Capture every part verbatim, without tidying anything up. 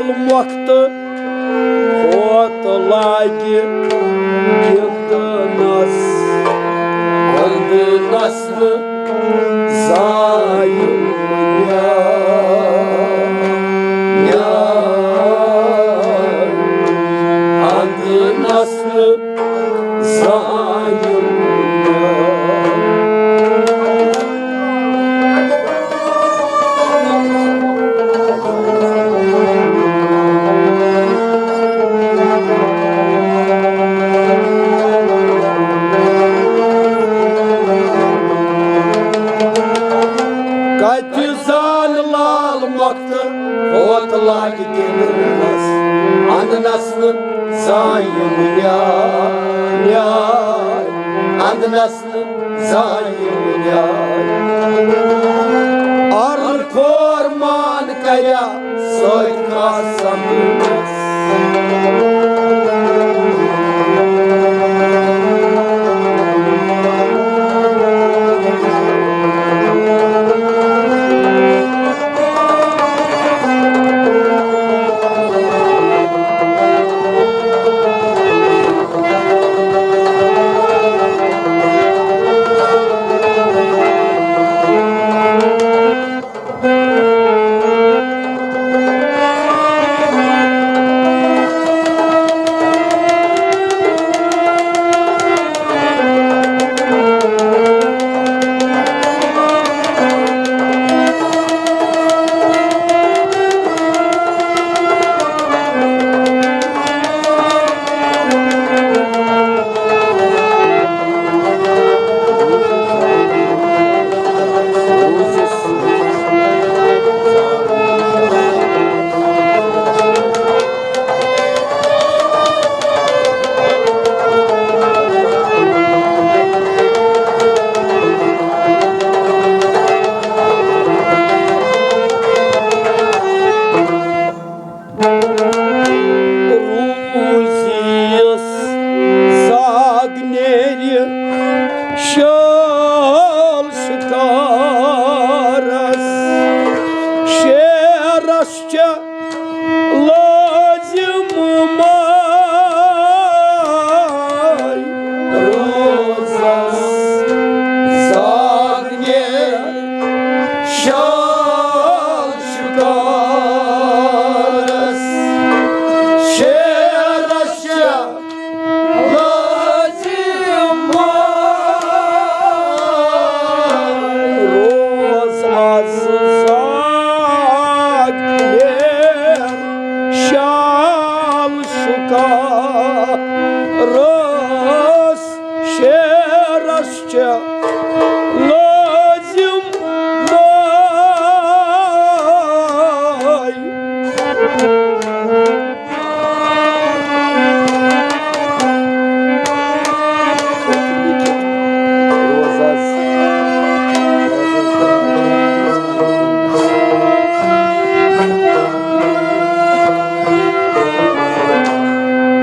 وقتہٕ ہوت لاگہِ گِنٛدنس، ونٛدنس نہٕ زایہِ نیاے، ونٛدنس نہٕ زایہِ نیاے۔ کتہِ زان لال مۄختہٕ ہوت لاگہِ گِنٛدنس، انٛدنس نہٕ زایہِ نیاے، نیاے، انٛدنس زایہِ نیاے۔ ار کھور مان کریا سۭتۍ کھاس سمجھنس۔ روٗزِس زاگ نیرِ شال شِکارس، شیرس چھےٚ لٲزِم ماے۔ روٗزِس زاگ نیرِ شال شِکارس، شیرس چھےٚ لٲزِم ماے۔ روز از زاگ نیر شال شِکارس، شیرس چھےٚ لٲزِم ماے۔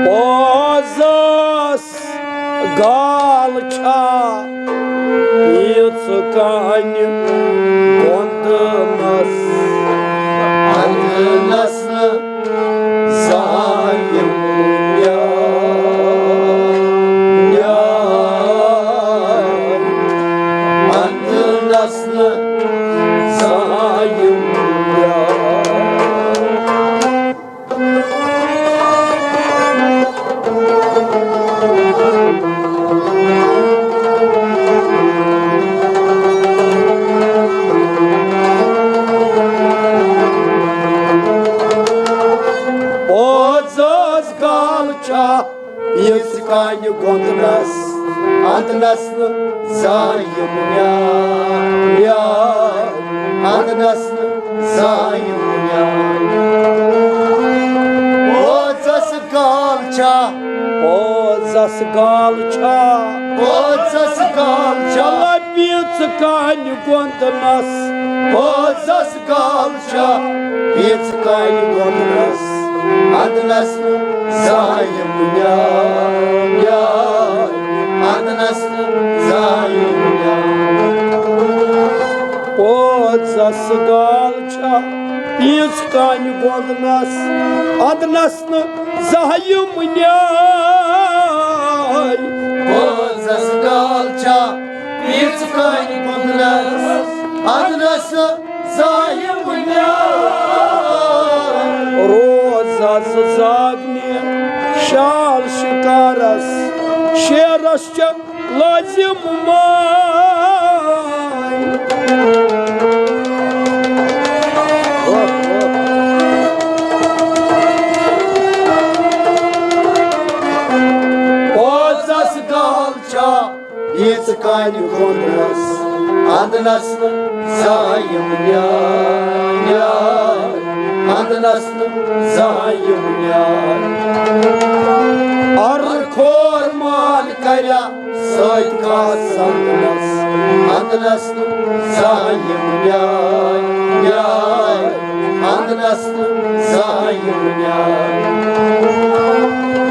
پوزس گال چھا پیٖژ کانہِ گۄندنس؟ اندنس نہٕ زایِم نیاے، نیاے۔ اندنس نہٕ زایِم نیاے۔ پوزس گال چھا پیٖژ کانہِ گۄندنس، اندنس نہٕ زایِم نیاے، نیاے۔ اندنس نہٕ زایِم نیاے۔ پوزس گال چھا، پوزس گال چھا، پوزس گال چھا۔ پیٖژ کانہِ گۄندنس، پوزس گال چھا پیٖژ کانہِ گۄندنس، اندنس نہٕ زایِم نیاے، نیاے۔ اندنس نہٕ زایِم نیاے۔ پوزس گال چھا پیٖژ کانہِ گۄنٛدنس، اندنس نہٕ زانٛہہ یِم نیاے۔ پانٛژس گال چھا پیٖژ کانہِ گۄنٛدنس، اندنس نہٕ زانٛہہ یِم نیاے۔ روزس زاگنہِ شال شکارس، شیرس چھِ لازم ماے۔ پانٛژس گال چھا ییٖژ کانہِ گۄنٛدنس، اندنس نہٕ زانٛہہ یِم نیاے، اندنس نہٕ زانٛہہ یِم نیاے۔ ار کھور مال کریا سۭتۍ کھاس اندنس، اندنس نہٕ زانٛہہ یِم نیاے، نیاے، اندنس نہٕ زانٛہہ یِم نیاے۔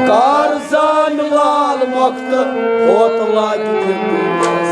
کار زانہِ لال مۄختہٕ ہوت لاگہِ گِنٛدنس۔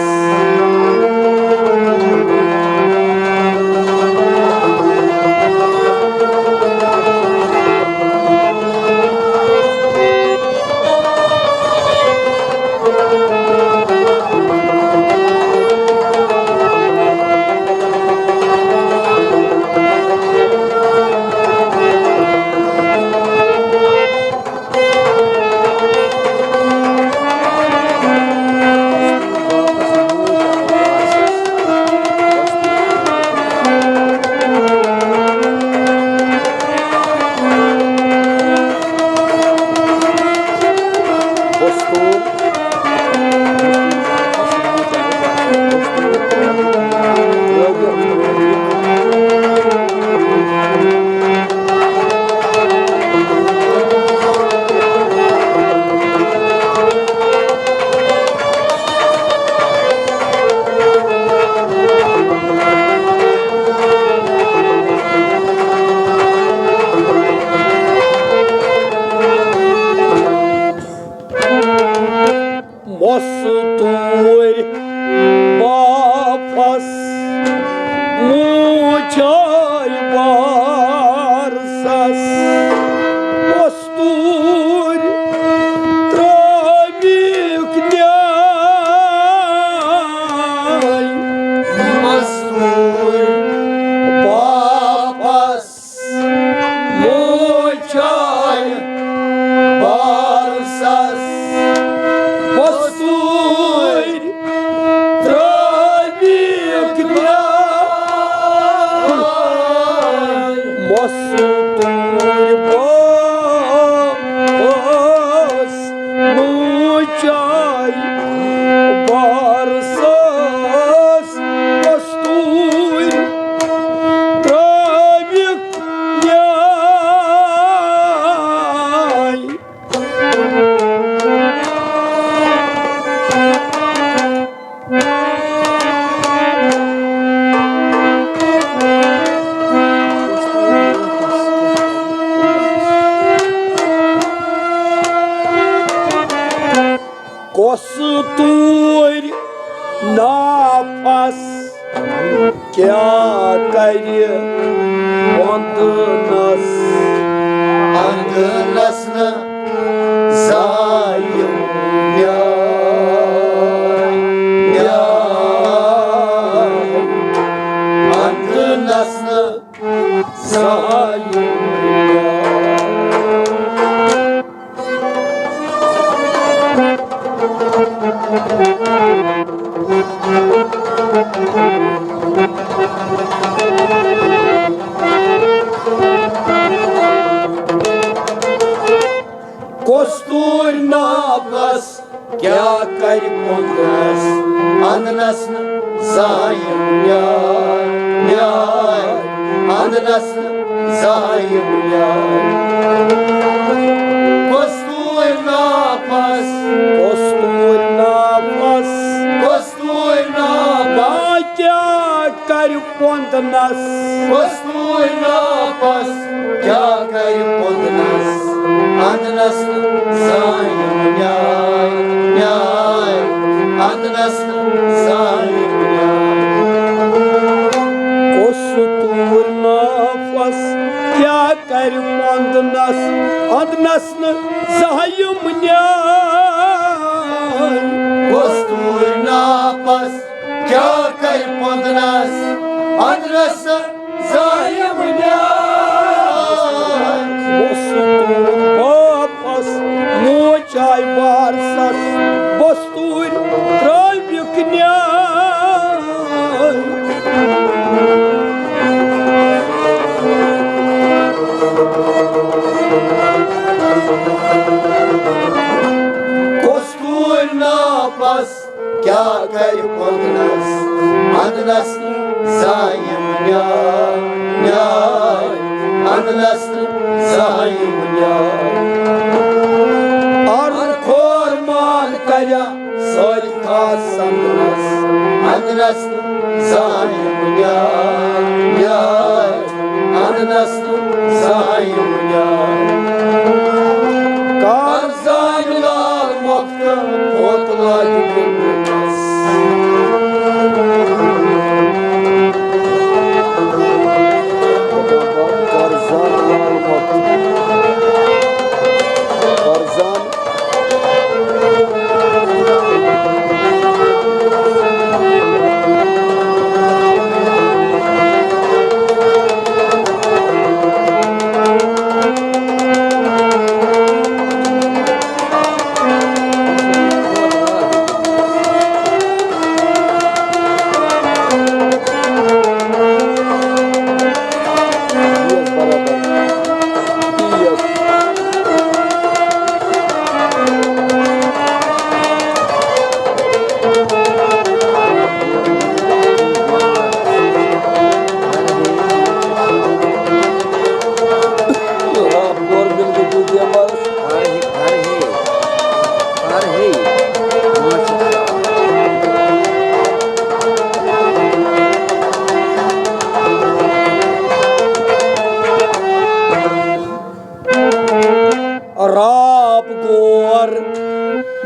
مستوٗرۍ باپس موٗچھے بارسس، مستوٗرۍ ترٲوِکھ نیاے۔ مستوٗرۍ باپس موچاے بارسس، مستوٗرۍ ترٲوِکھ نیاے۔ مستوٗرۍ باپس موچاے بارسس، مستوٗرۍ ترٲوِکھ نیاے۔ کۄس توٗرۍ ناپس کیٛاہ کرِ وۄندنس؟ اندنس نہٕ زایہِ نیاے، نیاے۔ اندنس نہٕ زایہِ نیاے۔ کستوٗرۍ ناپس کیٛاہ کرِ پۄنٛدرس؟ اندنس نہٕ زایہِ نیاے، نیاے۔ اندنس نہٕ زایہِ نیاے۔ کستوٗرۍ ناپس، کستوٗرۍ ناپس، کستوٗرۍ ناپس کیٛاہ کرِ پۄنٛدنس؟ کستوٗرۍ ناپس کیٛاہ کرِ پۄنٛدنس؟ اندنس نہٕ زایہِ نیاے، نیاے۔ اندنس نہٕ زایہِ نیاے۔ کستوٗرۍ ناپس نس اندنس نہٕ زانٛہہ یِم نیٛاے۔ کۄستوٗرۍ ناپس کیٛاہ کرِ پۄندنس اندنس نہٕ زانٛہہ یِم نیٛاے۔ کۄستوٗرۍ باپس موج آے وارثس، کۄستوٗرۍ ترٛٲوِکھ نیٛاے۔ کۄستوٗرۍ ناپس کیٛاہ کرِ پۄندنس اندنس نہٕ زانٛہہ یِم نیٛاے، نیٛاے، اندنس نہٕ زانٛہہ یِم نیٛاے۔ ارٕ کھور مان کریا سٲری خاص سمجھنس، اندنس نہٕ زانٛہہ یِم نیٛاے، نیٛاے، اندنس نہٕ زانٛہہ یِم نیٛاے۔ کر زانہِ لال مۄختہٕ پھوٚت لاگہِ بُنبُلس۔ کر زانہِ لال مۄختہٕ، کر زانہِ راب گور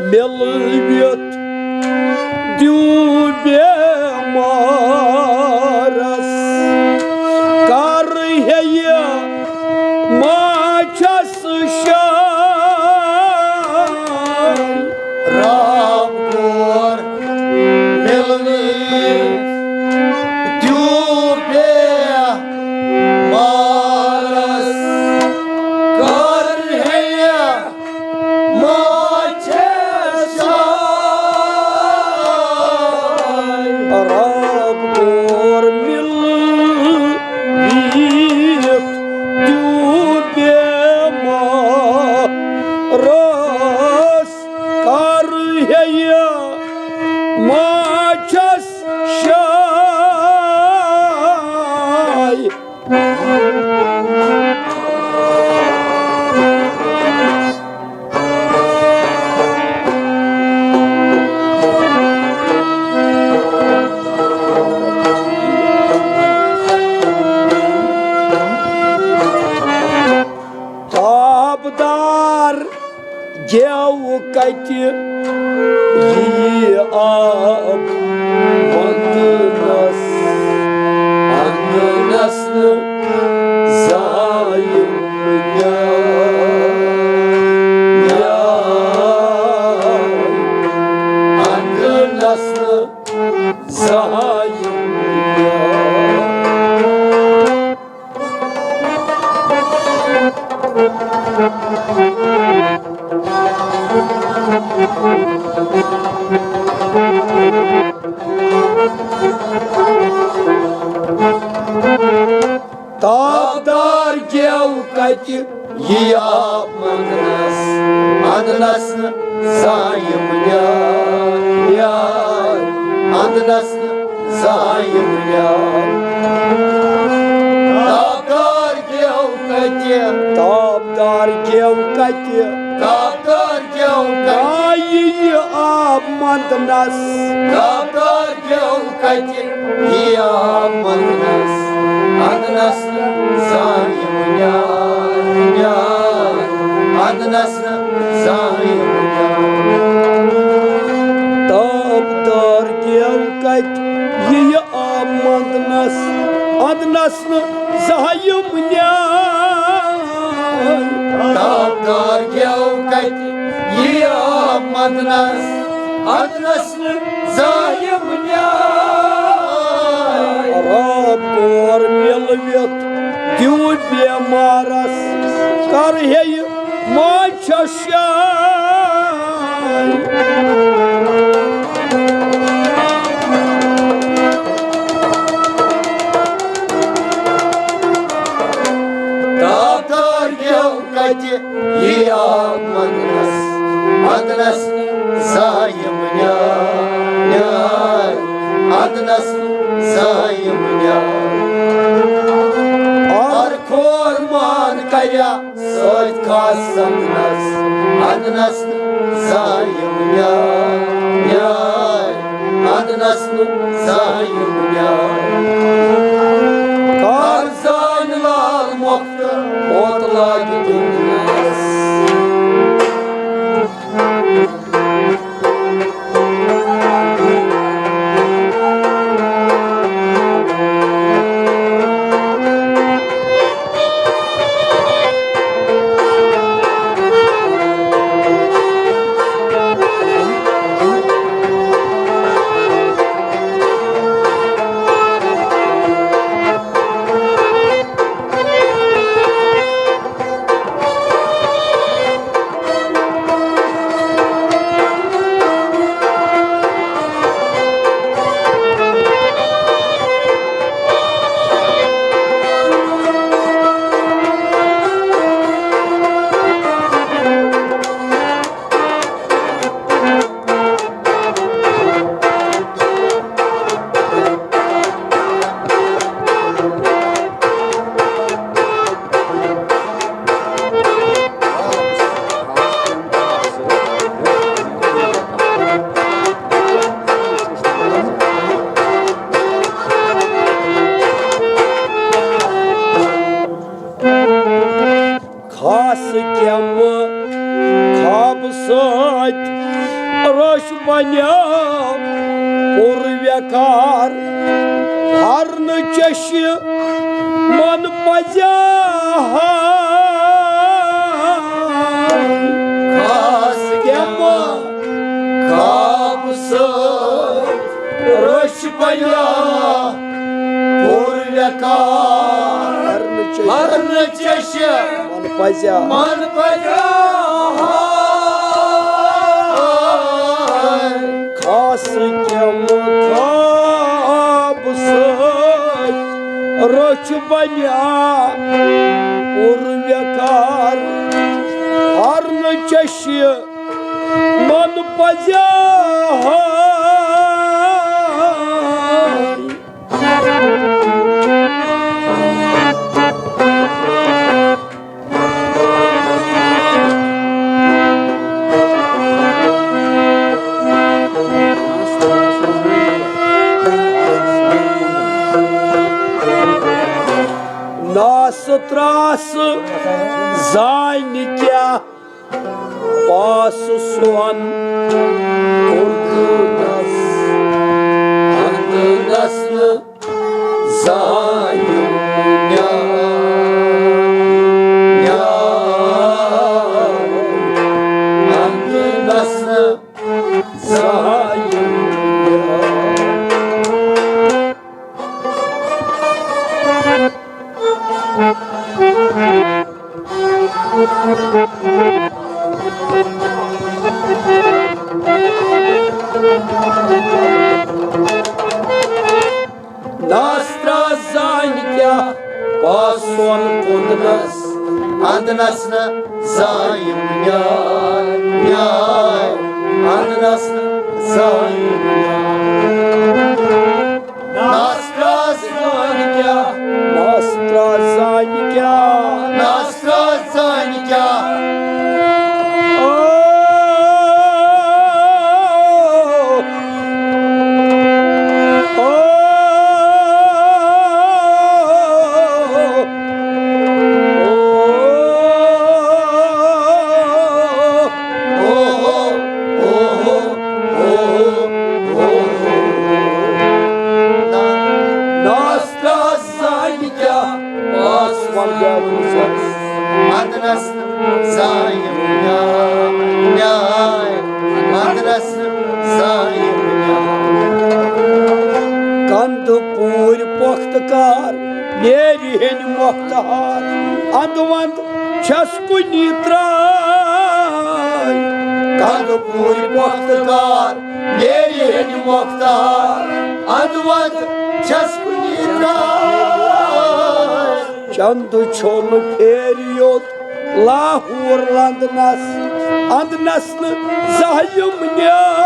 مِلوِتھ دیو بیمارس، کر ہیٚیہِ ماچھس شاے۔ راب گور مِلوِتھ دیو بیمارس، کر ہیٚیہِ ماچھس شاے۔ راب گور مِلوِتھ دیو بیمارس، کر ہیٚیہِ ماچھس شاے۔ تابدار گٮ۪و کتہِ یِیہِ آب ونٛدنس، انٛگنس نہٕ زانٛہہ یِم نیٛاے، انٛگنس نہٕ زانٛہہ یِم نیٛاے۔ تابدار گٮ۪و کتہِ یِیہِ آب ونٛدنس، انٛگنس نہٕ زانٛہہ یِم نیٛاے، انٛگنس نہٕ زانٛہہ یِم نیٛاے۔ تابدار گٮ۪و کتہِ؟ تابدار گٮ۪و کتہِ؟ تابدار گٮ۪و کتہِ؟ آیہِ یہِ آب ونٛدنس۔ تابدار گٮ۪و کتہِ؟ یہِ آب ونٛدنس، انٛگنس نہٕ زانٛہہ یِم نیٛاے، نیٛاے، انٛگنس نہٕ زانٛہہ یِم نیٛاے۔ تابدار گٮ۪و کتہِ یِیہِ آب ونٛدنس، انٛگنس نہٕ زانٛہہ یِم نیٛاے۔ یا مدنس، ادنس نہٕ زانٛہہ یِم نیٛاے۔ رب کور مِلوِتھ دیو بیمارس، کر ہے یہِ ماچھس شاے۔ داتا گٮ۪و کتہِ یہِ آو مدنس، مدنس نہٕ زانٛہہ یِم نیٛاے، ادنس نہٕ زانٛہہ یِم نیٛاے۔ ار کھور مان کریا سۭتۍ خاص سپنس، ادنس نہٕ زانٛہہ یِم نیٛاے، نیٛاے، ادنس نہٕ زانٛہہ یِم نیٛاے۔ کر زانہِ لال مۄختہٕ، موت لاگہِ دُنیاہس۔ خاص کیمہٕ خاب سۭتۍ رٔچھ بنیو پوٗرٕ ویکار۔ ہرنہٕ چشہِ من پزیا۔ خاص کیمہٕ خاب سۭتۍ رٔچھ بنیو پوٗرٕ ویکار۔ ہرنہٕ چشہِ، ہرنہٕ چشہِ من پزیا۔ من پزیا۔ خاص کیمہٕ خاب سۭتۍ رٔچھ بنیا پوٗرٕ ویکار۔ ہرنہٕ چشہِ من پزیا۔ ناس تراس زانہِ کیٛاہ پاس سون کوٚر کٲنٛس، اَنٛدَس نہٕ زانٛہہ نیٛاے، نیٛاے، اَنٛدَس نہٕ زانٛہہ نیٛاے۔ ناس تراس زانہِ کیٛاہ پاسون کُندنس، اندنس نہٕ زانہِ نیٛاے، نیٛاے، اندنس نہٕ زانہِ نیٛاے۔ ناس تراس زانہِ کیٛاہ؟ ناس تراس زانہِ کیٛاہ؟ ناس تراس زانہِ کیٛاہ؟ او، او، او، او۔ وند چھس کُنی ترٛاے۔ کندٕ پوٗرۍ پۄختہٕ کار، نیرِ ہیٚنہِ مۄختار۔ اند وند چھس کُنی ترٛاے۔ چندٕ چھوٚل پھیرِ یوٚت لاہور لندنس، اندنس نہٕ زانٛہہ یِم نیٛاے۔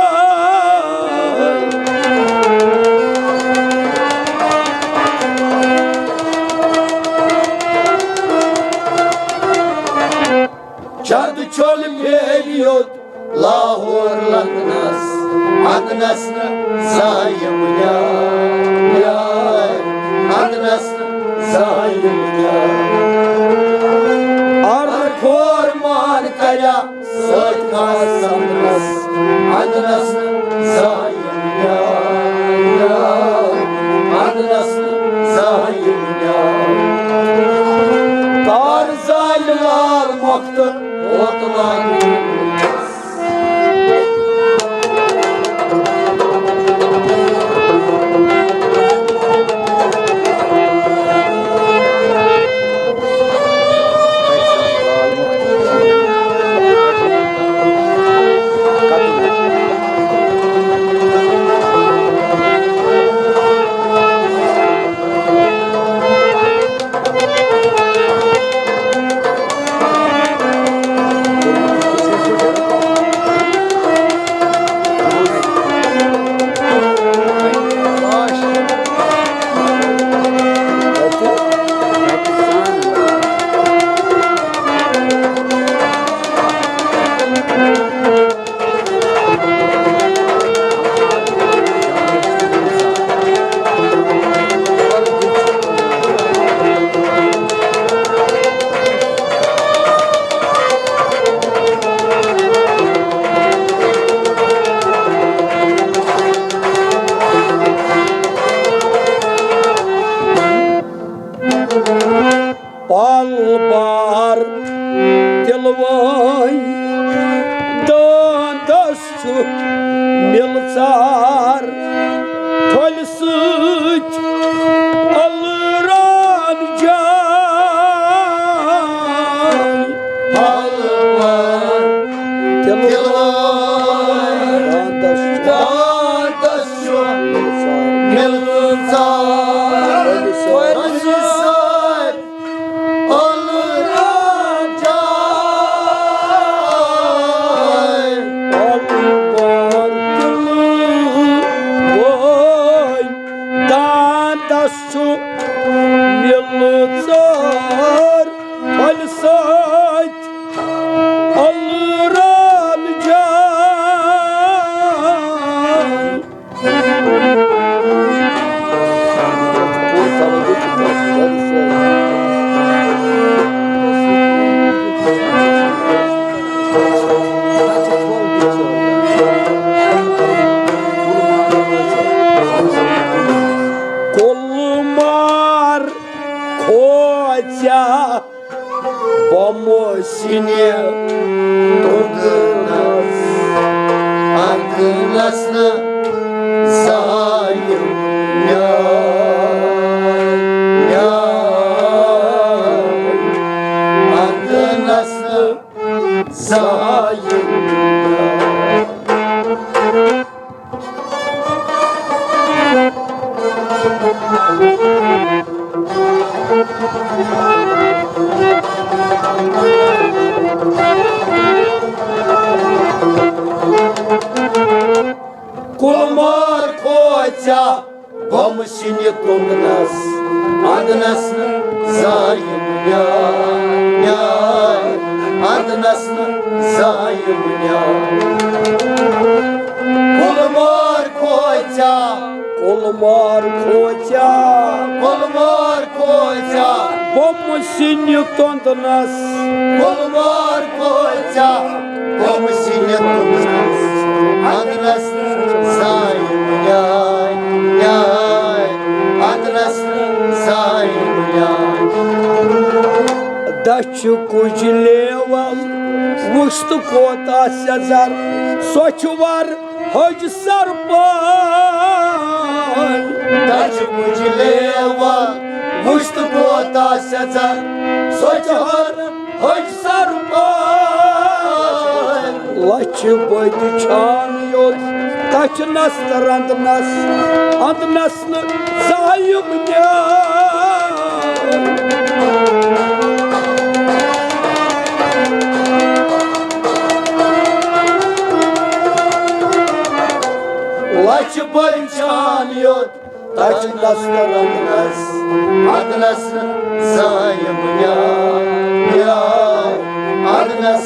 چندٕ چھوٚل پھیرِ یوٚت لاہور لندنس، اندنس نہٕ زانٛہہ یِم نیٛاے، اندنس نہٕ زانٛہہ یِم نیٛاے۔ ارٕ کھور مان کریا سۭتۍ خاص سمدرس، اندنس نہٕ زانٛہہ یِم نیٛاے، اندنس نہٕ زانٛہہ یِم نیٛاے۔ کار زالہِ لال مۄختہٕ ہوت لاگہِ۔ پل بار تِلوٲے داندس چھُ مِلژار ٹھۄلہِ سۭتۍ ألران جاے۔ پل بار تِلوٲے داندس چھُ، داندس چھُ مِلژار ٹھۄلہِ سۭتۍ۔ داندس چھُ مِلژار ٹھۄلہِ سۭتۍ ألران جاے۔ کُلمار کھوژیا بۄمہٕ سِنہِ توٚنٛدنَس، اَنٛدنَس نہٕ زایہِ نیٛاے، نیٛاے، اَنٛدنَس نہٕ زایہِ نیٛاے۔ کُلمار کھوژیا بۄمہٕ سِنہِ توٚنٛدنَس، اَنٛدنَس نہٕ زایہِ نیٛاے، نیٛاے، اَنٛدنَس نہٕ زایہِ نیٛاے۔ کُلمار کھوژیا، کُلمار کھوژیا، کُلمار کھوژیا بۄمہٕ سِنہِ توٚنٛدنَس۔ کُلمار کھوژیا بۄمہٕ سِنہِ توٚنٛدنَس، اَنٛدنَس زایہِ نیٛاے، نیٛاے، اَنٛدنَس زایہِ نیٛاے۔ دَچھِ کُج لیوَل وُچھ تہٕ کوتاہ سیٚزر، سۄ چھِ وَر حٲج سرپاے۔ دَچھِ کُج لیوَل پُشت کوتاہ سٮ۪ژن، سۄ چھِ ہر ہج سر پار۔ لچھِ بٔدۍ چھان یوٚت، تچھِ نس تہٕ رندنس، اندنس نہٕ زایِم نیان۔ لچھِ بٔدۍ چھان یوٚت، تچھِ نس تہٕ رندنس، ادنس زایِم نیان، نیان، ادنس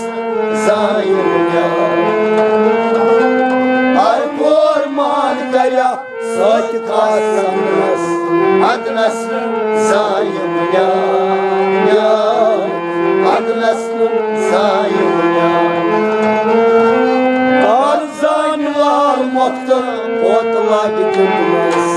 زایِم نیان۔ ہر کور مان کریا سۭتۍ خاص سمنس، ادنس زایِم نیان، نیان، ادنس زایِم نیان۔ کر زانہِ لال مۄختہٕ پوت لاگہِ دیُتمس۔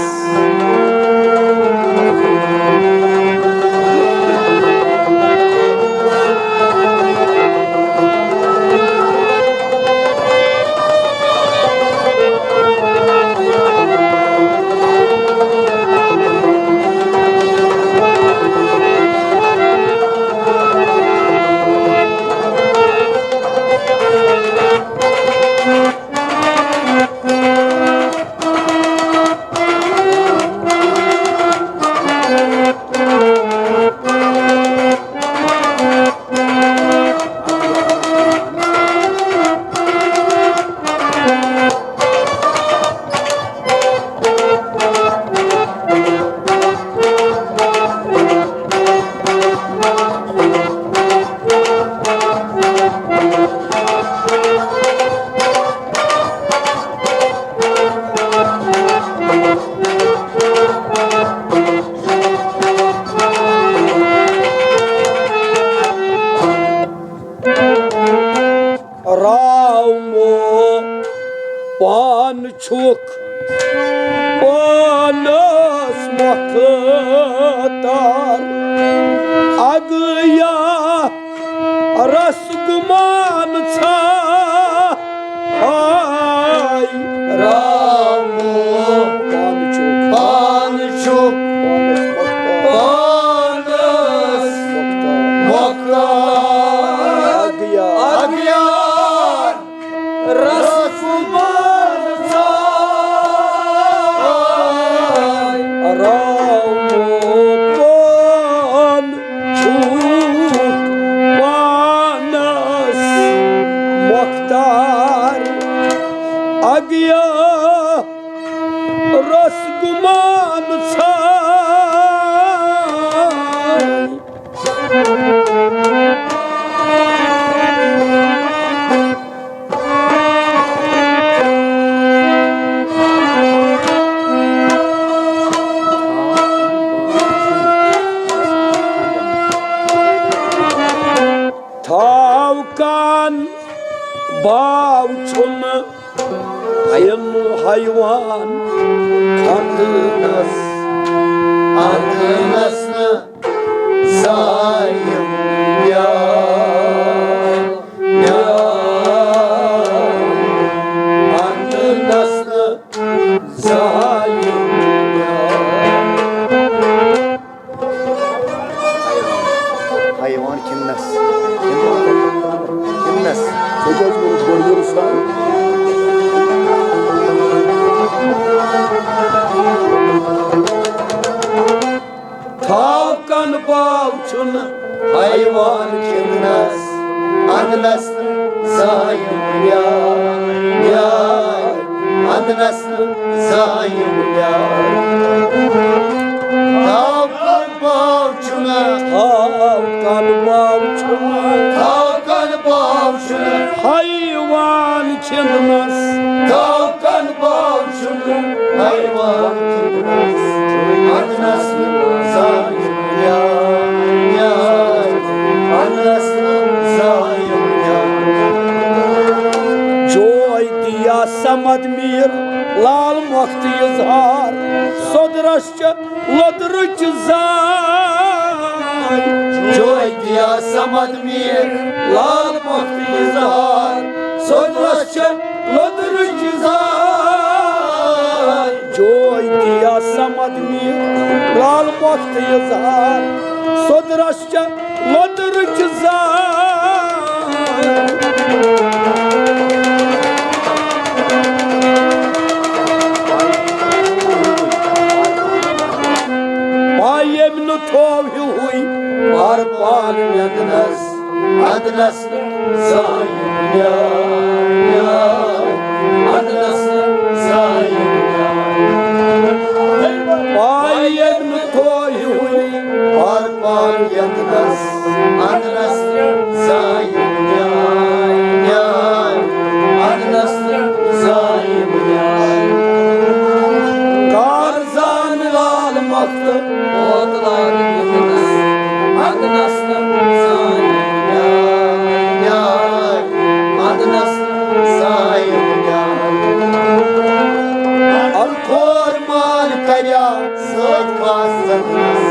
راومو پان چھُکھ پانس مۄختار، اگیا رس گمان ژھا۔ ہاے رامو، پانہٕ چھُکھ، پانہٕ چھُکھ پانس مۄختار۔ اگیار، اگیار رس گمان ژھا۔ رامو پان چھُکھ پانس مۄختار، اگیا رس گمان ژھا۔ تھاو کان باو چھُنہٕ یِم حیوان کھنٛدنس، اندنس نہٕ زایِم یا، یا، اندنس نہٕ زایِم یا۔ حیوان کھنٛدنس، کھنٛدنس۔ ژےٚ کیٛازِ کوٚرُتھ گۄڈٕ یورٕ سان؟ تھاو کن باو چھُنہٕ حیوان کھنٛدنس، اندنس نہٕ زایِم یا، یا، اندنس نہٕ زایِم یا۔ تھاو کن باو چھُنہٕ، تھاو کن باو چھُنہٕ، تھاو کن باو چھُنہٕ حیوان کھنٛدنس، تھاو کن باو چھُنہٕ حیوان کھنٛدنس، اندنس نہٕ زایِم یا، یا، اندنس نہٕ زایِم یا۔ جوے دیا صمد میر لال مۄخت اظہار، سوٚدرس چھِ لوٚدرٕچ زاے۔ جوے دیا صمد میر لال مۄخت اظہار، سوٚدرس چھِ لوٚدرٕچ زاے۔ جوے دیا مدنی لال مۄختہٕ اظہار، سوٚدرس چھےٚ لۄدرٕچ زاے۔ پاے ییٚمۍ نہٕ تھوو ہیوٗے پار پان یتنس، ادنس زایہِ بُنیاد، ادنس زایہِ بُنیاد۔ پاے ییٚمۍ نہٕ تھوو ہیوٗے پار پان یتنس، ادنس زایہِ بُنیاد، ادنس زایہِ بُنیاد۔ کار زان لال مۄختہٕ، موت لارِ یتنس، ادنس نہٕ زانہِ بُنیاد، ادنس نہٕ زانہِ بُنیاد۔ الخور مال کریا سۭتۍ خاص زدنس،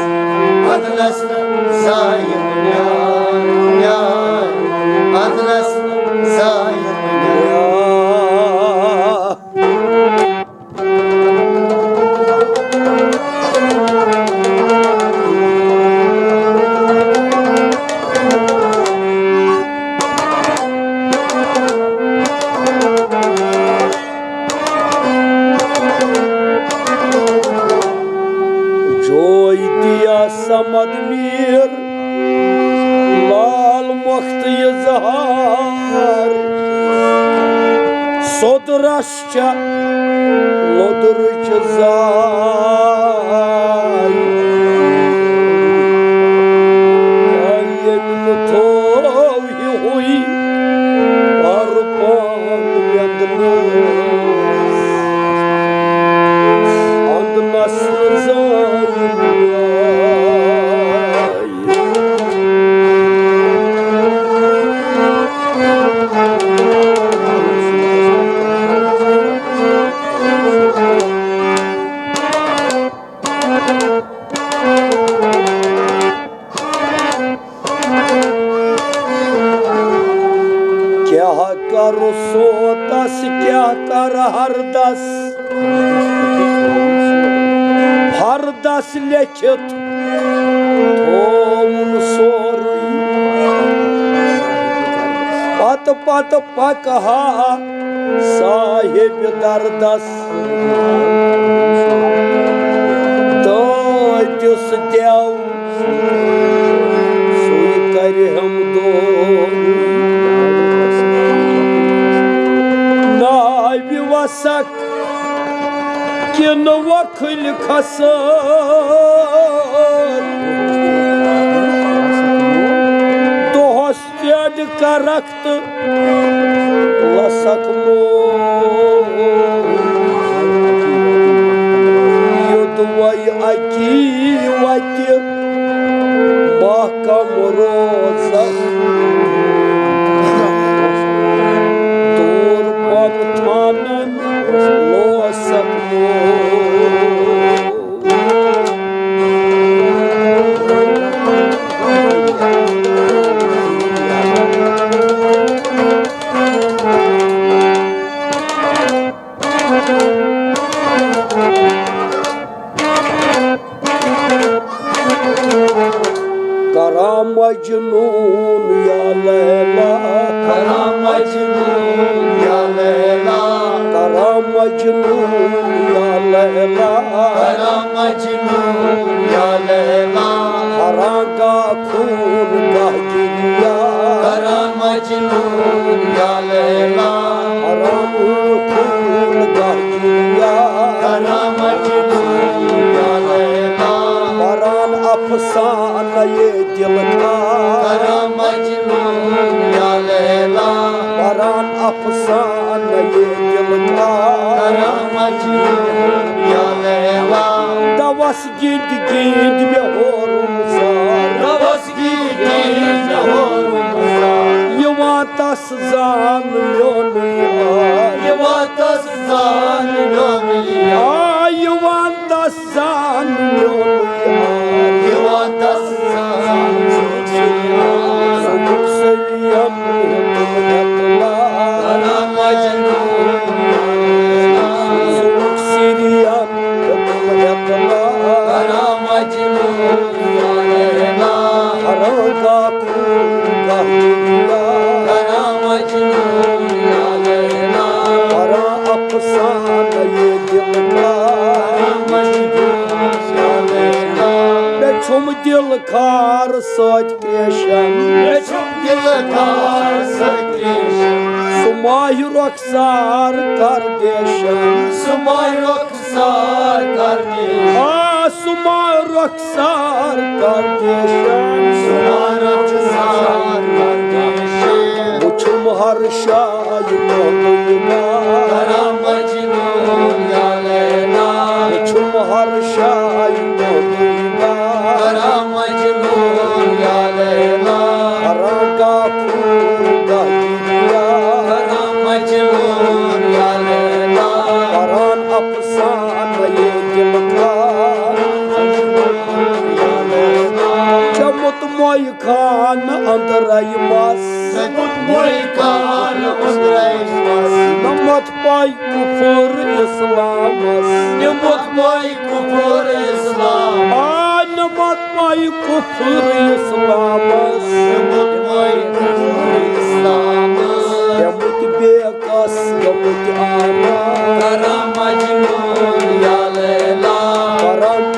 ادنس نہٕ زانہِ بُنیاد، ادنس نہٕ زانہِ بُنیاد۔ جوے دیا صمد میر لال مۄختہٕ اظہار، سوٚدرس چھےٚ لۄدرٕچ زاے۔ ییٚمۍ نہٕ تھوو ہیوٗے پار پان یتنس، ادنس نہٕ زانہِ بُنیاد۔ کیٛاہ کرٕ سونتس، کیٛاہ کرٕ ہردس، ہردس لیکھِتھ تھووُن سورُے۔ پتہٕ پتہٕ پکہٕ ہا صاحب دردس، دٲدِس دٮ۪و سُے کرِ ہم دورُے۔ ناوِ وسکھ کِنہٕ وۄکھٕلۍ کھسٲرۍ، دۄہس تیڈ کرکھ تہٕ لسک مول۔ یوٚدوے اکی وتہِ محکم روزکھ، دوٗر پن تھانن لوسکھ مول۔ کران مجنون یا لیلا، کران مجنون یا لیلا، کران مجنون یا لیلا، کران مجنون یا لیلا۔ ہران گاہ خون گاہ گریا، کران مجنون یا لیلا۔ ہران خون گاہ گریا، کران مجنون یا لیلا۔ پران افسانہ یہ دل کا، کران مجنون یا لیلا۔ پران افسانہ یہ دل کا، کران مجنون یا لیلا۔ دوس گِنٛدۍ گِنٛدۍ مےٚ ہورُم زار۔ دوس گِنٛدۍ گِنٛدۍ مےٚ ہورُم زار۔ یِوان تس زان میونُے یار۔ یِوان تس زان میونُے یار۔ آ، یِوان تس زان میونُے یار۔ یِوان تس زان میونُے یار۔ ژٕ وُچھ سٲری ہم ہیوٚتُم اطلاع۔ کران مجنون۔ ژٕ وُچھ سٲری ہم ہیوٚتُم اطلاع۔ ماہِ رۄخسار کردیشن۔ سُہ ماہِ رۄخسار کردیشن۔ آ، سُہ ماہِ رۄخسار کردیشن۔ سُہ ماہِ رۄخسار کردیشن۔ وُچھُم ہر شایہِ نوٚدُے گار۔ کرم مجنون یا لیلا۔ وُچھُم ہر شایہِ نوٚدُے گار۔ کرم مجنون یا لیلا۔ کران گاہ خوٗن گاہ گِریار۔ کران مجنون یا لیلا۔ کران افسانہٕ یہِ دِلدار۔ چمُت موے خان أنٛدرے مس۔ چمُت موے خان أنٛدرے مس۔ نمت پاے کفر اسلامس۔ نمت پاے کفر اسلام۔ آ، نمت پاے کفر اسلامس۔ نمت پاے کفر اسلامس۔ پیمٕتۍ بے کس گٔمٕتۍ آما۔ کرم مجنون یا لیلا۔ کرم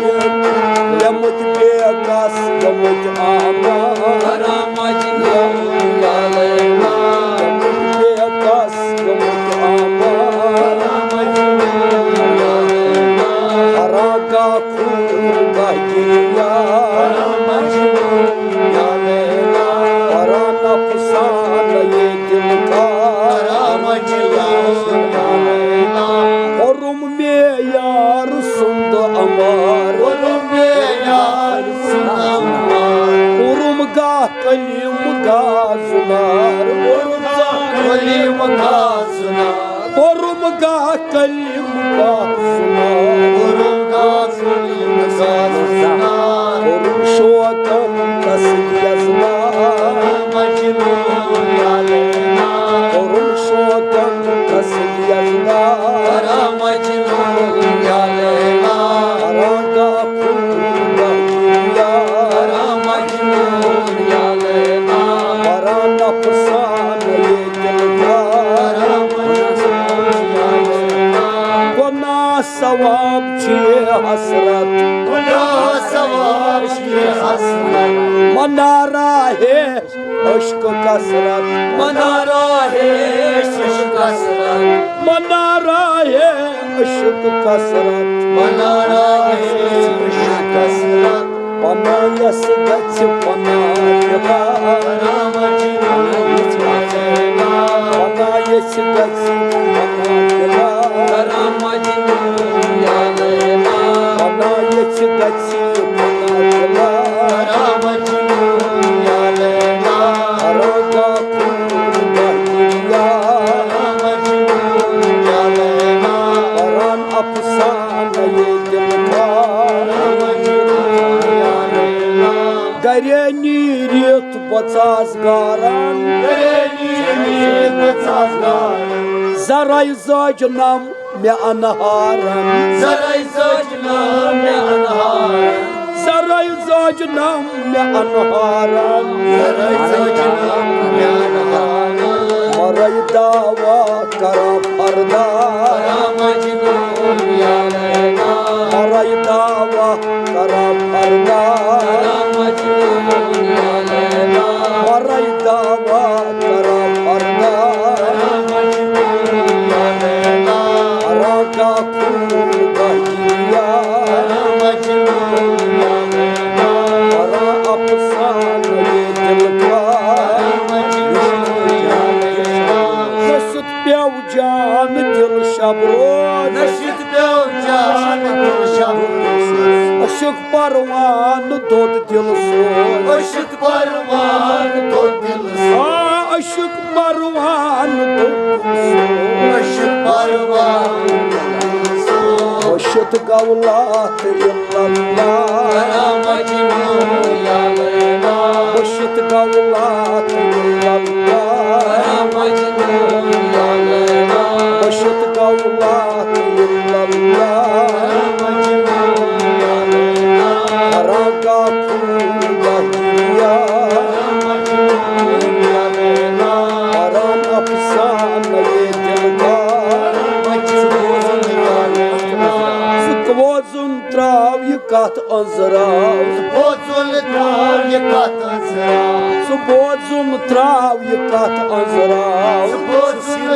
پیمٕتۍ بے کس گٔمٕتۍ آما۔ کرم مجنون یا لیلا۔ پیمٕتۍ بے کس گٔمٕتۍ آما۔ کرم مجنون یا لیلا۔ کران گاہ خوٗن گاہ گِریار۔ کرم مجنون یا لیلا۔ کران افسانہٕ یہِ دِلدار۔ کرم مجنون یا لیلا۔ کوٚرُم مےٚ یار سُنٛد اَمار۔ کوٚرُم مےٚ یار سُنٛد اَمار۔ کوٚرُم گاہ کلیم گاہ زُنار۔ کوٚرُم گاہ کلیم گاہ زُنار۔ کوٚرُم گاہ کلیم گاہ زُنار۔ کوٚرُم گاہ کلیم گاہ زُنار۔ کوٚرُم شوقن تسلی یزدان۔ مجنون یا لیلا۔ کوٚرُم شوقن تسلی یزدان۔ کرم مجنون یا لیلا۔ کران گاہ خوٗن گاہ گِریار۔ کرم مجنون یا لیلا۔ کران افسانہٕ یہِ دِلدار۔ کرم مجنون یا لیلا۔ گۄناہ ثواب چھِ یہِ حسرت۔ گۄناہ ثواب چھِ یہِ حسرت۔ منارا ہے عشق کثرت۔ منارا ہے عشق کثرت۔ منارا ہے عشق کثرت۔ منارا ہے عشق کثرت۔ پناہ یس گژھِ پناہ دِلا۔ کرم مجنون یا لیلا۔ پناہ یس گژھِ پناہ دِلا۔ کرم مجنون یا لیلا۔ پناہ یس گژھِ پناہ دِلا۔ کرم مجنون یا لیلا۔ کران گاہ خوٗن گاہ گِریار۔ کرم مجنون یا لیلا۔ کران افسانہٕ یہِ دِلدار۔ کرم مجنون یا لیلا۔ گرے نیٖرِتھ بہٕ ژاس گاران۔ گرے نیٖرِتھ بہٕ ژاس گاران۔ زرے زٲج نم مےٚ انہارن۔ زرے زٲج نم مےٚ انہارن۔ زرے زٲج نم مےٚ انہارن۔ زرے زٲج نم مےٚ انہارن۔ مرے دعوا کرا پردہ۔ کرم مجنون یا لیلا۔ مرے دعوا کرا پردہ۔ کرم مجنون یا لیلا۔ مرے دعوا کرا پردہ۔ کرم مجنون یا لیلا۔ کران گاہ خوٗن گاہ گِریار۔ کرم مجنون یا لیلا۔ کران افسانہٕ یہِ دِلدار۔ کرم مجنون یا لیلا۔ نٔشِتھ پیوٚو جان دِل شب روز۔ نٔشِتھ پیوٚو جان دِل شب روز۔ عشق پروانہٕ دوٚد دِل سوز۔ عشق پروانہٕ دوٚد دِل سوز۔ آ، عشق پروانہٕ دوٚد دِل سوز۔ عشق پروانہٕ دوٚد دِل سوز۔ عشق گولا الا اللہ۔ کرم مجنون یا لیلا۔ عشق گولا الا اللہ۔ کرم مجنون یا لیلا۔ عشق گولا الا اللہ۔ کرم مجنون یا لیلا۔ کران گاہ خوٗن گاہ گِریار۔ کرم مجنون یا لیلا۔ کران افسانہٕ یہِ دِلدار۔ کرم مجنون یا لیلا۔ سُہ کوزُن تراو یہِ کتھ أنٛزراو۔ سُہ بوزُن تراو یہِ کتھ أنٛزراو۔ سُہ بوزُن تراو یہِ کتھ أنٛزراو۔ سُہ بوزُن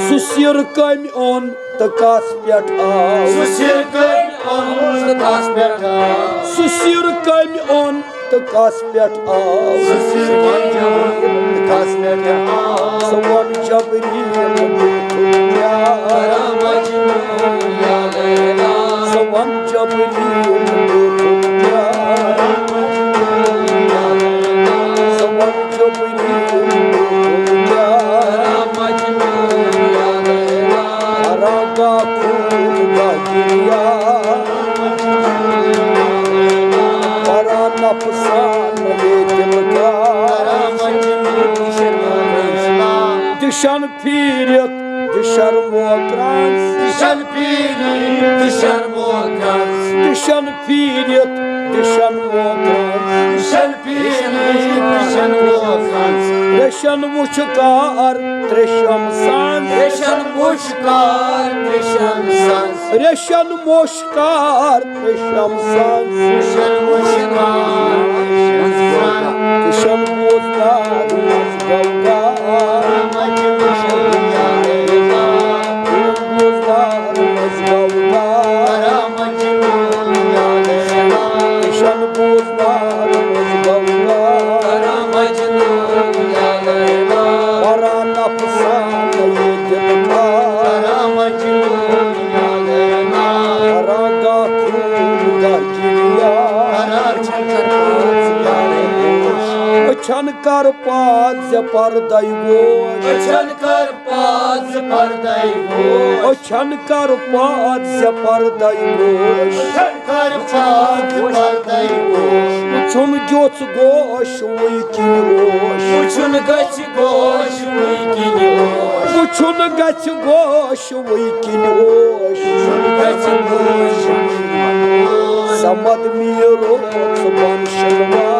سُہ سِر کٔمۍ اوٚن تہٕ کَس پٮ۪ٹھ آو؟ سُہ سِر کٔمۍ اوٚن تہٕ کَس پٮ۪ٹھ آو؟ سُہ سِر کٔمۍ اوٚن تہٕ کَس پٮ۪ٹھ آو؟ سُہ سِر کٔمۍ اوٚن تہٕ کَس پٮ۪ٹھ آو؟ ژٕ وَن جبریٖل بیوٗٹھُکھ کیٛاہ؟ ژٕ وَن جبریٖل بیوٗٹھُکھ کیٛاہ؟ ژٕ وَن جبریٖل بیوٗٹھُکھ کیٛاہ؟ ہرا گاہ خوٗن گاہ گِریان، پران نفسان ییٚتہِ لُکان۔ دِشن پھیٖرِتھ دِشن موکران، دِشن پھیٖرِتھ دِشن موکران، دِشن پھیٖرِتھ دِشن موکران، دِشن پھیٖرِتھ دِشن موکران۔ ریشن وُچھ کار تریشم سان، ریشن وُچھ کار تریشم سان، ریشن وُچھ کار تریشم سان، ریشن وُچھ کار تریشم سان۔ ریشن بوزنار منٛز گوگا، ریشن بوزنار منٛز گوگا، ریشن بوزنار منٛز گوگا، پران نفسان ییٚتہِ لُکان۔ ہرا گاہ خوٗن گاہ گِریان۔ أچھن کر پاس زِ پردے گوش، أچھن کر پاس زِ پردے گوش، أچھن کر پاس زِ پردے گوش، أچھن کر پاس زِ پردے گوش۔ وُچھُن گیوٚژھ گوش وُے کِنۍ اوش، وُچھُن گژھِ گوش وُے کِنۍ اوش، وُچھُن گژھِ گوش وُے کِنۍ اوش۔ صمد میٖرو ژٕ بن شنوا،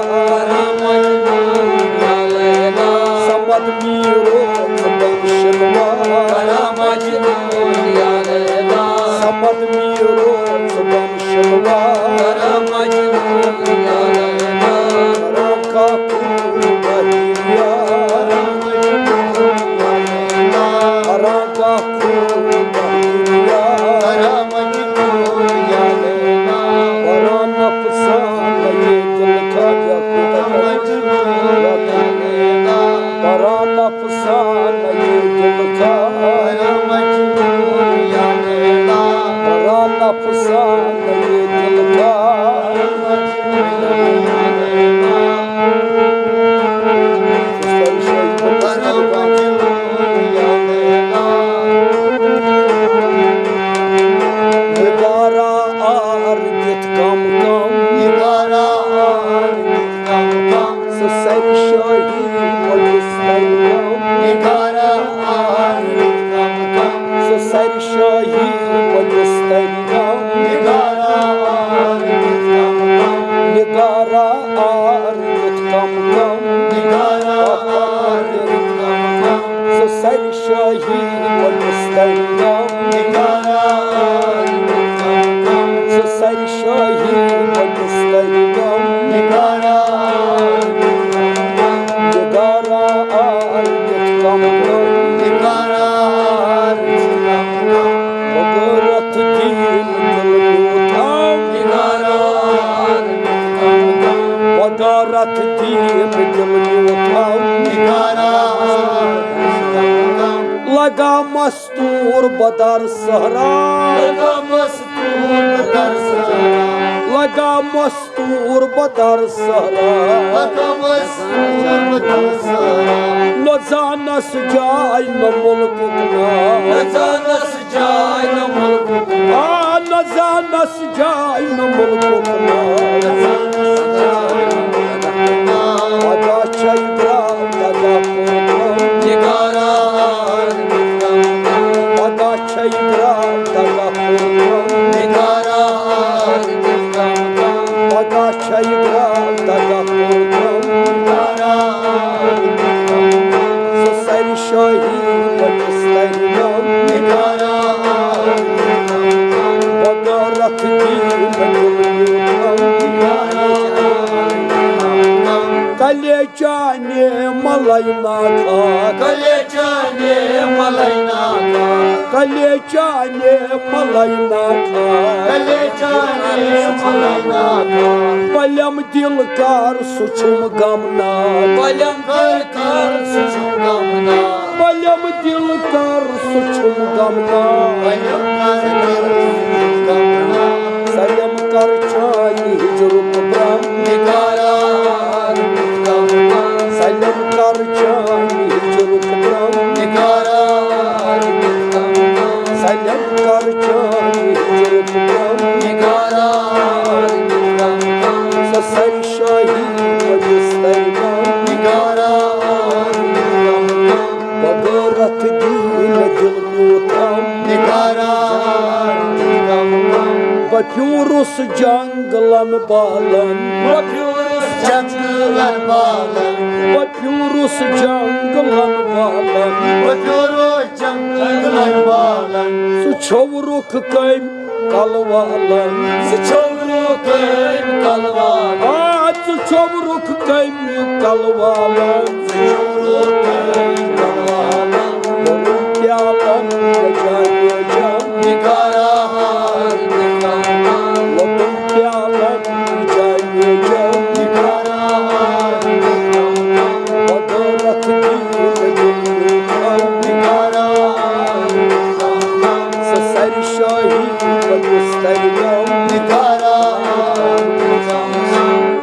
صمد میٖرو ژٕ بن شنوا، صمد میٖرو ژٕ بن شنوا۔ نگارا آر دِتھ کم کم، نگارا آر دِتھ کم کم۔ سُہ سرِ شاہی وۄنِس تَلہِ کم، نگارا آر دِتھ کم کم۔ سُہ سرِ شاہی وۄنِس تَلہِ کم، نگارا آر دِتھ کم کم۔ نگارا آر دِتھ کم کم، نگارا آر دِتھ کم کم۔ سُہ سرِ شاہی وۄنِس تَلہِ کم، نگارا آر دِتھ کم کم۔ سُہ سرِ شاہی وۄنِس تَلہِ کم، نگارا آر دِتھ کم کم۔ نگارا آر دِتھ کم کم، نگارا آر دِتھ کم کم۔ بغٲرت دیٖن دِل میوٗٹھ آو، نگارا آر دِتھ کم کم۔ بغٲرت دیٖن دِل میوٗٹھ آو، نگارا آر دِتھ کم کم۔ لگا مستور بدر صحرا، لگا مستور بدر صحرا۔ لگا مستور بدر صحرا، لگا مستور بدر صحرا۔ نہ زانس جاے نہ ملکُک ناو، نہ زانس جاے نہ ملکُک ناو۔ آ، نہ زانس جاے نہ ملکُک ناو۔ نہ زانس جاے نہ ملکُک ناو۔ پگاہ چھے درٛاو دگا کوٚرمُت، نگارا آر دِتھ کم کم۔ پگاہ چھے درٛاو دگا کوٚرمُت، نگارا آر دِتھ کم کم۔ پگاہ چھے درٛاو دگا کوٚرمُت، نگارا آر دِتھ کم کم۔ سُہ سرِ شاہی وۄنِس تَلہِ کم، نگارا آر دِتھ کم کم۔ بغٲرت دیٖن دِل میوٗٹھ آو، نگارا آر دِتھ کم کم۔ کلے چانہِ ملے ناکھا۔ کلے چانے ملے ناکھا۔ کلے چانے ملے ناکھا۔ کلے چانے ملے ناکھا۔ پلم دل کر سُہ چھُم غمناک۔ پلم دل کر سُہ چھُم غمناک۔ پلم دل کر سُہ چھُم غمناک۔ پلم کر دل سُہ چھُم غمناک۔ سلم کر چانہِ ہجرُک برم۔ نگارا سلم کر چانہِ ہجرُک برم۔ نگارا سلم کر چانہِ ہجرُک برم۔ نگارا سۄ سرِ شاہی پٔتِس ترِ غم۔ نگارا بغٲرت دین دل نیوٗتم۔ نگارا بہٕ پھیوٗرُس جنگلن بالن۔ بہٕ پھیوٗرُس جنگلن بالن۔ بہٕ پھیوٗرُس جنگلن بالن۔ بہٕ پھیوٗرُس جنگلن بالن۔ سُہ چھوٚورُکھ کٔمۍ کلہٕ والن۔ سُہ چھوٚورُکھ کٔمۍ کلہٕ والن۔ آ، سُہ چھوٚورُکھ کٔمۍ کلہٕ والن۔ سُہ چھوٚورُکھ کٔمۍ کلہٕ والن۔ ووٚنُم پیالن جانے جان۔ نگارا ووٚنُم پیالن جانے جان۔ نگارا بغٲرت دین دل نگارا سۄ سرِ شاہی پٔتِس ترِ غم۔ نگارا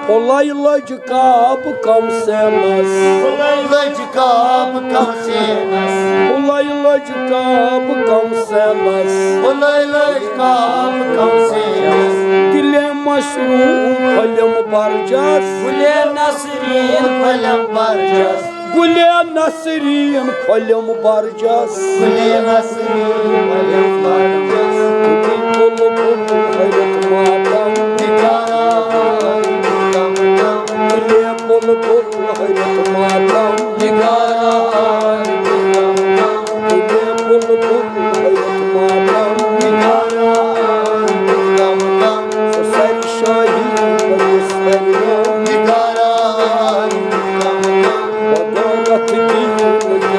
پھُلے لٔج کعبہٕ کم سینس۔ پھُلے لٔج کعبہٕ کم سینس۔ پھُلے لٔج کعبہٕ کم سینس۔ پھُلے لٔج کعبہٕ کم سینس۔ دلے مصروف پھٔلِم برجس۔ دلے نصرین پھٔلِم برجس۔ گُلے نسریٖن پھٔلِم برجس۔ گُلے نسریٖن پھٔلِم برجس۔ بُلبُل ہرِتھ ماتم۔ نگارا دم دم۔ گُلے بُلبُل ہرِتھ ماتم۔ نگارا دم دم۔ گُلے بُلبُل ہرِتھ ماتم۔ نگارا دم دم۔ سۄ سرِ شاہی پٔتِس ترِ غم۔ نگارا دم دم۔ بغٲرت دین دل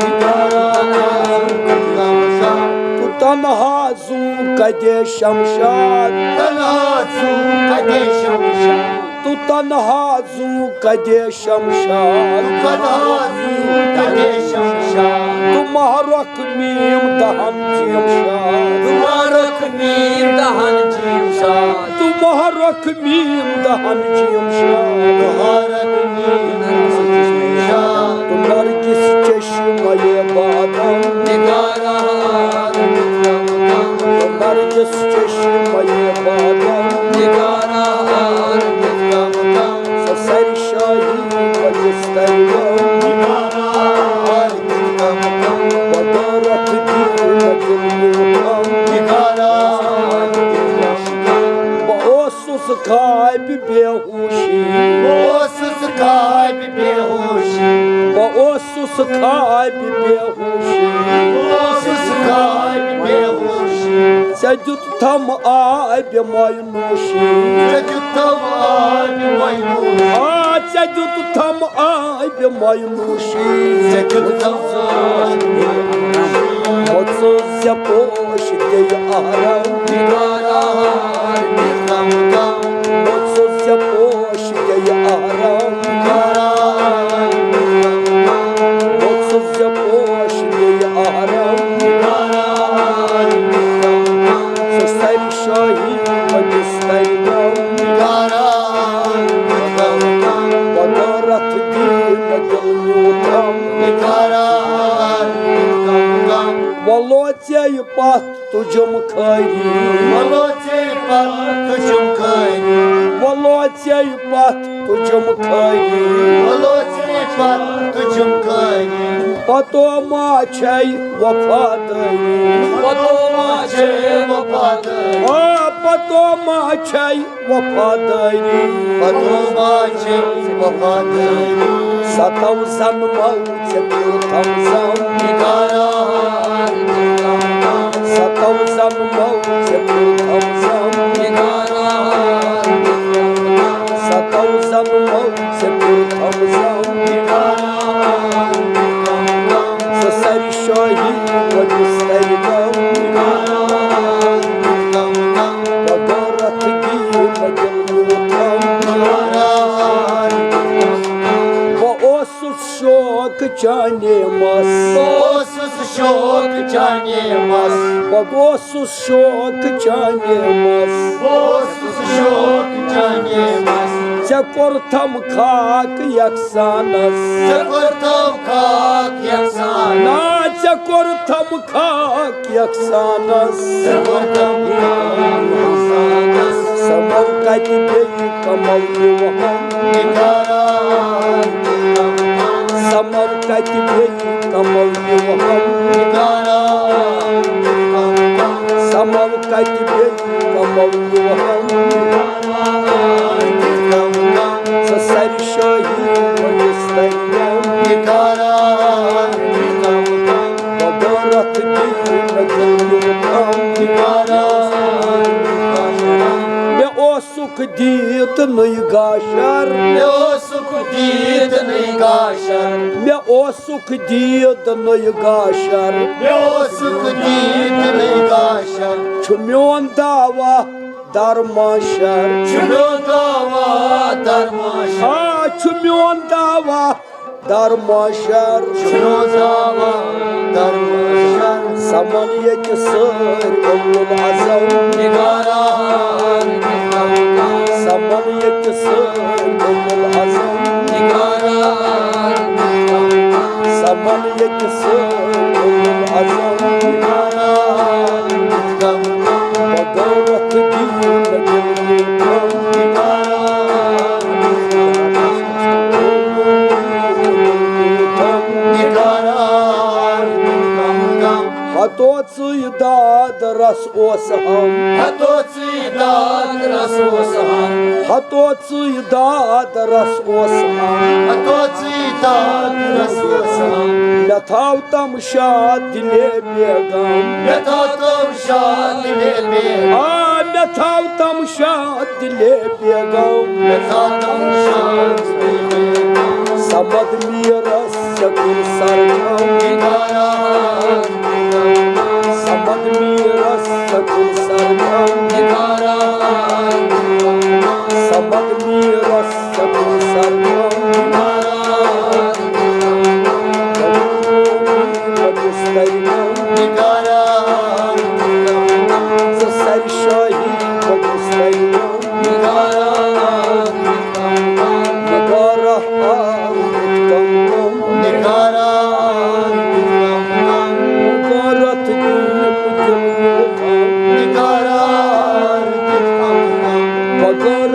نگارا دم دم۔ تو تنہا زو کدے شمشاد۔ تنہا زو کدے شمشاد۔ تو تنہا زو کدے شمشاد۔ تو تنہا زو کدے شمشاد۔ تو مہرک میم دہن چیم شاد۔ تو مہرک میم دہن چیم شاد۔ تو مہرک میم دہن چیم شاد۔ تو مہرک میم دہن چیم شاد۔ تو نرگس چشمہ بادم۔ نگارا تو نرگس چشمہ بادم۔ نگارا سۄ سرِ شاہی پٔتِس ترِ غم۔ نگارا بغٲرت دین دل نگارا بہٕ اوسُس خوابِ بے ہوشی۔ بہٕ اوسُس خوابِ بے ہوشی۔ بہٕ اوسُس خوابِ بے ہوشی۔ بہٕ اوسُس خوابِ بے ہوشی۔ ژےٚ دیُت تھم آبِ مۄینہٕ نوشی۔ ژےٚ دیُتتھم آبِ مۄینہٕ نوشی۔ آ، ژےٚ دیُتتھم آبِ مۄینہٕ نوشی۔ ژےٚ دیُتتھم آبِ مۄینہٕ نوشی۔ مۄژُس زِ پوش دِیہِ آرام۔ نگارا دم دم۔ مۄژُس زِ پوش دِیہِ آرام۔ نگارا دم دم۔ مۄژُس زِ پوش دِیہِ آرام۔ نگارا دم دم۔ سۄ سرِ شاہی پٔتِس ترِ غم۔ نگارا دم دم۔ بغٲرت دین دل نیوٗتم۔ نگارا دم دم۔ وۄلو ژےٚ پتھ تُجُم خٲری۔ وۄلو ژےٚ پتھ تُجُم خٲری۔ وۄلو ژےٚ پتھ تُجُم خٲری۔ وۄلو ژےٚ پتھ تُجُم خٲری۔ پتو ما چھے وفادٲری۔ پتو ما چھے وفادٲری۔ آ، پتو ما چھے وفادٲری۔ پتو ما چھے وفادٲری۔ ستو زن مو ژےٚ پیوٚو تھم زم۔ نگارا ستو زن مو ژےٚ پیوٚو تھم زم۔ نگارا ستو زن مو ژےٚ پیوٚو تھم زم۔ شوق چانے مس۔ بہٕ اوسُس شوق چانے مس۔ بہٕ گوسُس شوق چانے مس۔ بہٕ اوسُس شوق چانے مس۔ ژےٚ کوٚرتھم خاک یکسانس۔ ژےٚ کوٚرتھم خاک یکسانس۔ نا، ژےٚ کوٚرتھم خاک یکسانس۔ ژےٚ کوٚرتھم خاک یکسانس۔ سمل کتہِ بیٚیہِ کمل یِوان۔ نگارا۔ سمل کتہِ بیٚیہِ کمل یِوان۔ نگارا۔ سمل کتہِ بیٚیہِ کمل یِوان۔ سۄ سرِ شٲہی مٔنٛزِس ترِ۔ نگارا۔ بغٲرت دِل مےٚ دِل یوٚتام۔ نگارا۔ مےٚ اوسُکھ دیٖدنٕے گاشر۔ مےٚ اوسُکھ دیٖدنٕے گاشر۔ مےٚ اوسُکھ دیٖدنٕے گاشر۔ مےٚ اوسُکھ دیٖدنٕے گاشر۔ چھُ میون دعوا در محشر۔ چھُ میون دعوا در محشر۔ آ، چھُ میون دعوا در محشر۔ چھُ میون دعوا در محشر۔ سمن ییٚتہِ سٲرۍ اولو اعظم۔ نگارا۔ سمن ییٚتہِ سٲرۍ اولو اعظم۔ نگارا۔ سمن ییٚتہِ سٲرۍ اولو اعظم۔ نگارا۔ بغٲرت دِل مےٚ دِل یوٚتام۔ نگارا۔ ہتو ژٕے داد رس اوس ہم۔ ہتو ژٕے داد رس اوس ہم۔ ہتو ژٕے داد رس اوس ہم۔ ہتو ژٕے داد رس اوس ہم۔ مےٚ تھاو تمشا دِلے بیگم۔ مےٚ تھاو تمشا دِلے بیگم۔ آ، مےٚ تھاو تمشا دِلے بیگم۔ مےٚ تھاو تمشا دِلے بیگم۔ سمد میرس سکون سرگم۔ نگارا۔ سمد میرس سکون سرگم۔ نگارا۔ سمد میرس سکون سرگم۔ نگارا۔ مٔنٛزِس ترِ۔ نگارا۔ ژٕ سرِ شٲہی مٔنٛزِس ترِ۔ نگارا۔ نگارا آو کم کم۔ نگارا۔ نگارا تہٕ دِل دِل کم۔ نگارا۔ پگاہ